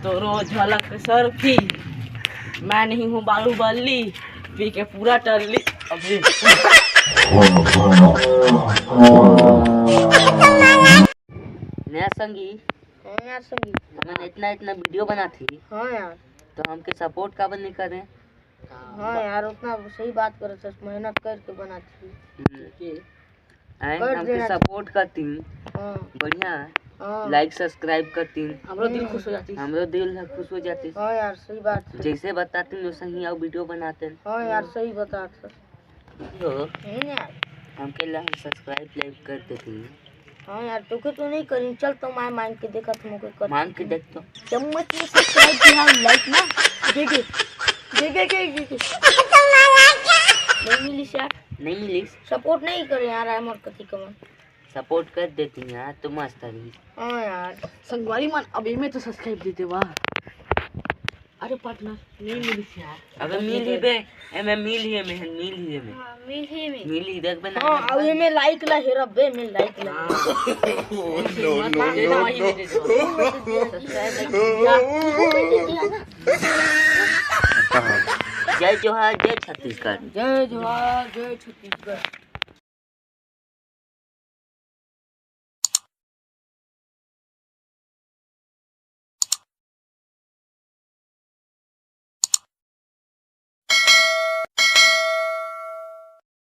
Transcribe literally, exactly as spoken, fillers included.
तोरो झलक सरफी, मैं नहीं हूँ बाहुबली, पी के पूरा टल्ली। अभी नया संगी, हाँ यार संगी। हमन इतना इतना वीडियो बनाथी, हाँ यार। तो हमके सपोर्ट काबर नहीं करे? हाँ यार, उतना सही बात करत हस, मेहनत करके बनाथी। हम्म। आए कर हमके देना सपोर्ट करती, हाँ। बढ़िया हाँ। लाइक सब्सक्राइब करती, हमरो दिल खुश हो जाती। हमरो दिल ह खुश हो जाती। हाँ यार, सही बात है। जैसे बताती वैसे ही आओ वीडियो बनाते। हाँ यार, सही बात है। तो हम्म यार। हमके लाइक सब्सक्राइब लाइक कर देती। हाँ यार, तोके तो नहीं करी, चल तो मैं मांग के देखा तुमको कर। मांग के देख तो। चम्मच में सब्सक्राइब किया, लाइक ना। दे दे। दे दे, दे दे, दे। नहीं मिलिस यार। नहीं मिलिस। सपोर्ट नहीं करे यार, हमर कथी कमन। सपोर्ट कर देती यार, तो मस्त रही। हाँ यार। संगवारी मन, अब एमे तो सब्सक्राइब दे दे, वाह। अरे पार्टनर, नहीं मिलिस यार। अबे मिल ही बे, एमे मिल ही एमे, मिल ही एमे। हाँ, मिल ही में। मिल ही, देख बे ना। हाँ, अब एमे लाइक ला, हेरा बे, एमे लाइक ला। हाँ। No, no, no, no। Subscribe कर दिया। जय जोहार, जय छत्तीसगढ़। जय जोहार, जय छत्तीसगढ़।